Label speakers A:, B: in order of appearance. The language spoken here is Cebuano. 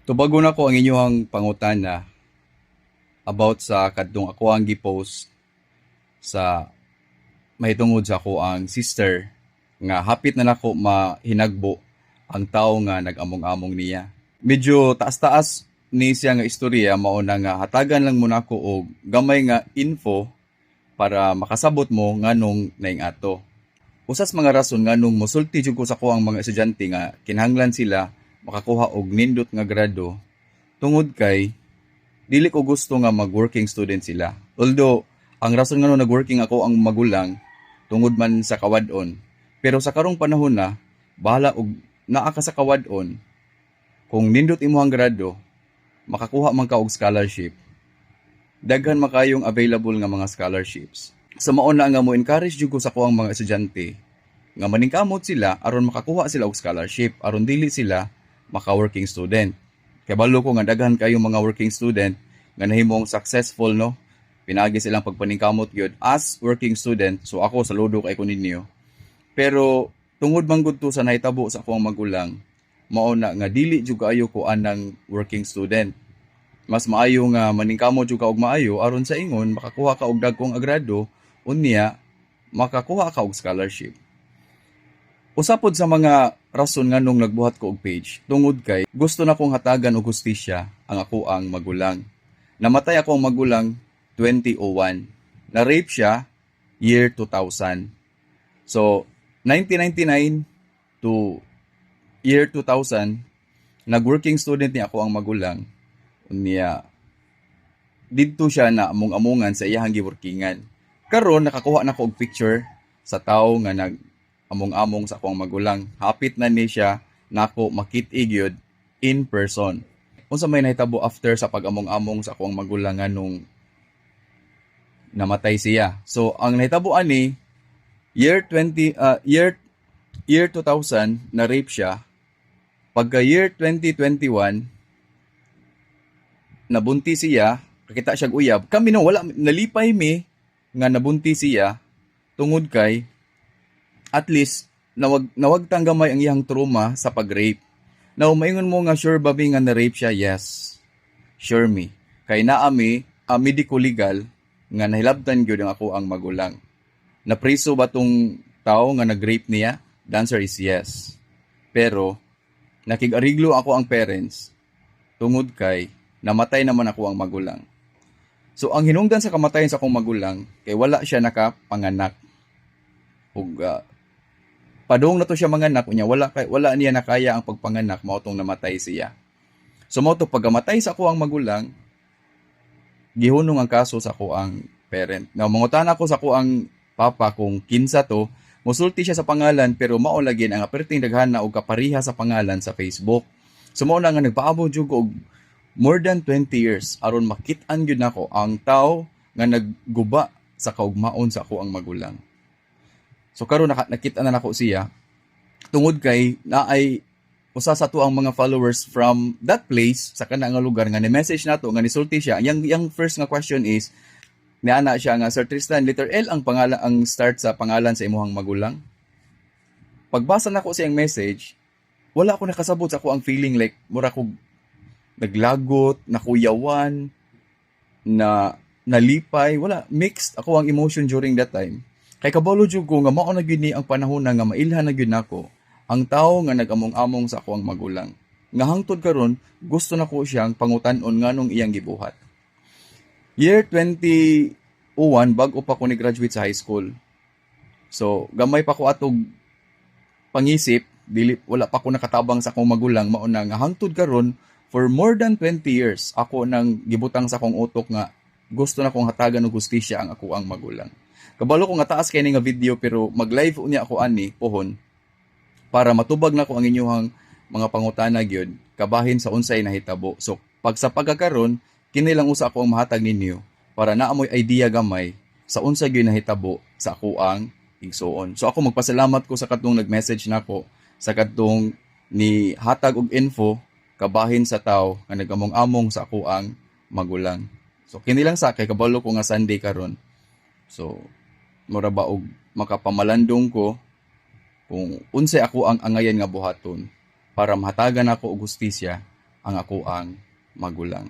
A: Tubagon nako ang inyong pangutana about sa kadtong ako ang gipost sa mahitungod sa ako ang sister nga hapit na nako mahinagbo ang tao nga nag-among-among niya. Medyo taas-taas ni siya nga istorya, mao na nga hatagan lang mo nako og gamay nga info para makasabot mo nganong naing ato. Usas mga rason nganong mosulti jud ko sa ako ang mga estudyante nga kinahanglan sila makakuha og nindot nga grado tungod kay dili ko gusto nga mag-working student sila. Although ang rason ngano nag-working ako ang magulang tungod man sa kawad-on. Pero sa karong panahon na, bahala og naa ka sa kawad-on, kung nindot imong grado, makakuha man ka og scholarship. Daghan makayong available nga mga scholarships. Sa mao na nga mo encourage jud ko sa kuang mga estudyante nga maningkamot sila aron makakuha sila og scholarship, aron dili sila maka-working student. Kay balo ko nga daghan kayong mga working student nga nahimong successful, no? Pinagi silang pagpaningkamot gyud as working student. So ako, saludo kay ko ninyo. Pero tungod man gud to sa nahitabo sa akong magulang, mao na nga dili jud kaayo ko anang working student. Mas maayo nga maningkamot jud ka og maayo aron sa ingon makakuha ka og dagkong agrado, unya makakuha ka og scholarship. Usa pod sa mga rason nganong nagbuhat ko og page tungod kay gusto na kong hatagan og hustisya ang ako ang magulang. Namatay ako ang magulang 2001. Na-rape siya year 2000. So 1999 to year 2000, nag-working student ni ako ang magulang. Unya didto siya na among-amongan sa iyahang giworkingan. Karon nakakuha na ko og picture sa tawo nga nag among-among sa akong magulang. Hapit na ni siya nako makit-i gyud in person. Unsa may nahitabo after sa pag-among-among sa akong magulang nganong namatay siya? So ang nahitabo ani year 20 year year 2000, na rape siya. Pagka year 2021, nabuntis siya, kakita siya uyab. Kami no, wala nalipay mi nga nabuntis siya tungod kay at least nawagtang gamay ang iyang trauma sa pag-rape. Now, maingon mo nga sure ba mi nga na-rape siya? Yes. Sure mi. Kay naa mi medico legal nga nahilabtan gyud ang ako ang magulang. Napriso ba tong tao nga nag-rape niya? The answer is yes. Pero nakig-ariglo ako ang parents tungod kay namatay naman ako ang magulang. So ang hinungdan sa kamatayon sa akong magulang kay wala siya nakapanganak. Ug padung na to siya manganak, unya wala niya nakaya ang pagpanganak, mao tong namatay siya. So mao to pagkamatay sa ako ang magulang, gihunong ang kaso sa ako ang parent. Now mangutana ko sa ako ang papa kung kinsa to, musulti siya sa pangalan, pero mao lagi ang aperting daghana og kapariha sa pangalan sa Facebook. So mao na nga nagpaabot jud ko og more than 20 years aron makit-an gyud nako ang tao nga nagguba sa kaugmaon sa ako ang magulang. So karon nakita na nako siya tungod kay naay usa sa ato ang mga followers from that place, sa kana nga lugar, nga ni message nato nga nisulti siya. Yang first nga question is niana siya nga, "Sir Tristan, letter L ang pangalan, ang start sa pangalan sa imuhang magulang." Pagbasa nako siyang message, wala ako nakasabot sa ako ang feeling, like mura ko naglagot, nakuyawan, na nalipay, wala, mixed ako ang emotion during that time. Kay kabalo jud ko nga mao na gyud ni ang panahon na nga mailhan na gyud nako ang tawo nga nag-among-among sa ako ang magulang. Nga hangtod karon gusto nako siyang pangutan-on nganong iyang gibuhat. Year 2001, bag-o pa ko ni graduate sa high school. So gamay pa ko atog pangisip, dili, wala pa ko nakatabang sa akong magulang. Mao na nga hangtod karon, for more than 20 years, ako nang gibutang sa akong utok nga gusto na kong hatagan og hustisya ang ako ang magulang. Kabalo ko nga taas kay ni nga video, pero mag-live unya ako ani pohon para matubag nako ang inyong mga pangutana gyud kabahin sa unsay nahitabo. So pag sa pagkakaron, kini lang usa ako ang mahatag ninyo para naa moy idea gamay sa unsa gyud nahitabo sa ako ang igsuon. So ako, magpasalamat ko sa katong nag-message nako, sa katong ni hatag og info kabahin sa tao nga nagamong-among sa ako ang magulang. So kini lang sa kay kabalo ko nga Sunday karon. So mura ba og makapamalandong ko kung unsay ako ang angayan nga buhaton para mahatagan ako og hustisya ang akoang magulang.